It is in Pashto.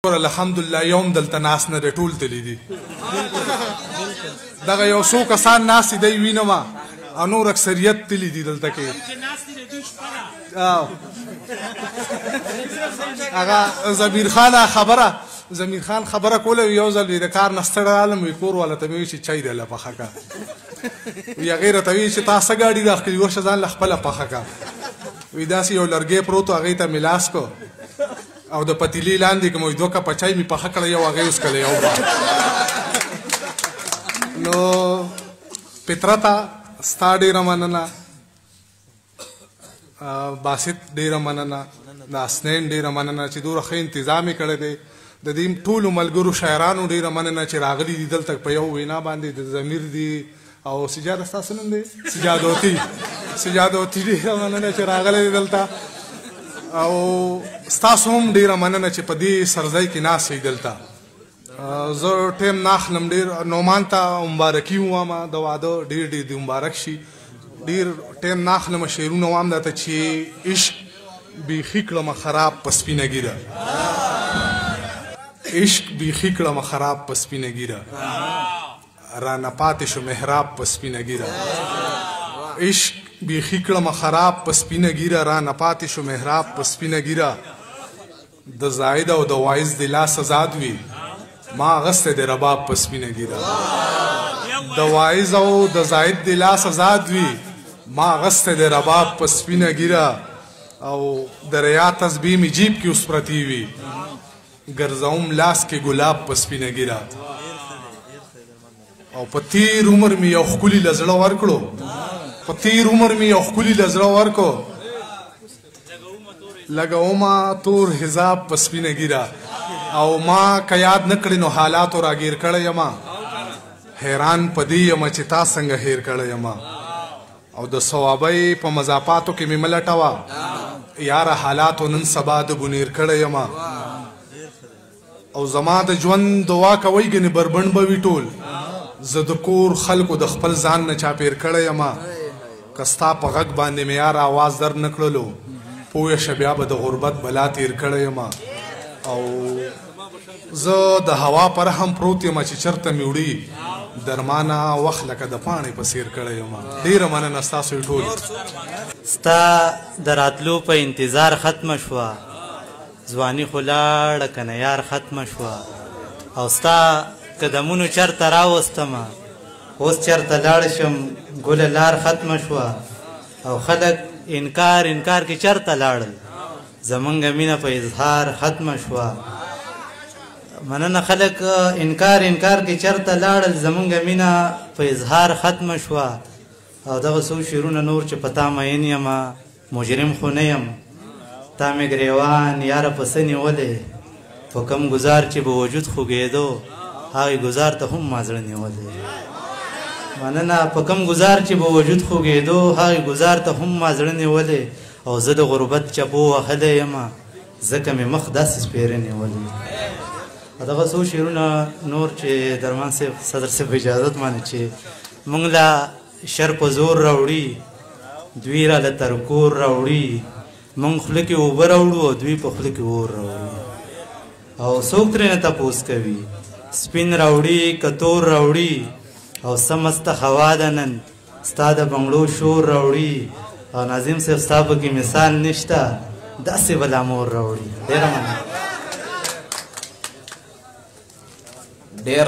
الحمدلله یوم دلته ناس نه دی، ټول تللی دي. دغه یو څو کسان ناست دی وینم او نور اکثریت تللی دي دلته کې. هغه زمیر خان خبره، زمیر خان خبره کوله، یو ځل د کار نه ستړی رالم، وی کور والا ته مې وی چې چای درله پخه کړه. وی هغې راته وی چې تا څه ګاډي راښکلي، ورشه ځان له خپله پخه کړه. وی داسې یو لرګی پروت و، هغې ته مې لاس کړو او د پتیلې لاندې کوم دوه کپه چای مې پخه کړه، یو هغې وڅکله یو به. نو فطرته ستا ډېره مننه، باسط ډېره مننه، د حسنین ډېره مننه چې دومره ښه انتظام یې کړی دی. د دې ټولو ملګرو شاعرانو ډېره مننه چې راغلي دي دلته په یو وینا باندې. د ضمیر دي او سجاد، ستاسو نوم دی سجادوتی، سجادوتی ډېره مننه چې راغلی دی دلته، او ستاسو هم ډېره مننه چې په دې سرځای کې ناست یئ دلته. زه ټایم نه اخلم ډېر. نعمان ته مبارکي ووایم د واده، ډېر ډېر دې مبارک شي. ډېر ټایم نه اخلم، شعرونه وایم درته چې عشق بیخي کړمه خراب په سپینه ږیره، عشق بیخي کړمه خراب په سپینه ږیره، رانه پاتې شو محراب په سپینه ږیره. عشق بیخي کړمه خراب په سپینه ږیره، رانه پاتې شو محراب په سپینه ږیره. د زاهد او د واعظ د لاس ازاد وي، ما اغستی دی رباب په سپینه ږیره. د واعظ او د زاهد د لاس ازاد وي، ما اغستی دی رباب په سپینه ږیره. او د ریا تسبیح مې جیب کې اوس پرتې وي، ګرځوم لاس کې ګلاب په سپینه ږیره. او په تیر عمر مې یو ښکلي له زړه ورکړو، په تیر عمر مې یو ښکلي له زړه ورکړو، لګومه تور حجاب په سپینه ږیره. او ما که یاد نه کړې نو حالاتو راګیر کړی یم، حیران په دې یم چې تا څنګه هیر کړی یم. او د صوابۍ په مضافاتو کې مې مه لټوه یاره، حالاتو نن سبا د بونیر کړی یم. او زما د ژوند دعا کوئ ګنې بربنډ به وي ټول، زه د کور خلکو د خپل ځان نه چاپېر کړی یم. که ستا په غږ باندې مې یاره اواز در نه کړلو، پوه شه بیا به د غربت بلا تیر کړی یم. او زه د هوا پر هم پروت یم چې چرته مې وړي، درمانه وخت لکه د پاڼې په څېر کړی یم. ډېره مننه ستاسو یې ټول. ستا د راتلو په انتظار ختمه شوه ځواني، خو لاړه که نه یار ختمه شوه. او ستا قدمونو چرته راوستمه، اوس چرته لاړ شم ګله لار ختمه شوه. او خلک انکار انکار کې چرته لاړل، زمونږ مینه په اظهار ختمه شوه. مننه. خلک انکار انکار کې چرته لاړل، زمونږ مینه په اظهار ختمه شوه. او دغه څو شعرونه نور چې په تا مین یم مجرم خو نه یم، تا مې ګریوان یاره په څه نیولی، په کوم ګزار چې به وجود خوږېدو هغې ګزار ته هم ما زړه نیولی. مننه. په کوم ګزار چې به وجود خوږېدو هغې ګزار ته هم ما زړه نیولی، او زه د غربت چپو وهلی یم ځکه مې مخ داسې سپېره نیولی. دغه څو شعرونه نور چې درمان صاحب صدر صاحب اجازت باندې چې موږ له شر په زور راوړي، دوی را له تر کور راوړي، موږ خوله کې اوبه راوړو او دوی په خوله کې اور راوړي، او څوک ترېنه تپوس کوي سپین راوړي که تور راوړي. او څه مسته هوا ده نن ستا د بنګړو شور راوړي، او ناظم صاحب ستا پکې مثال نشته داسې به لا مور راوړي. ډېره مننه. ډېر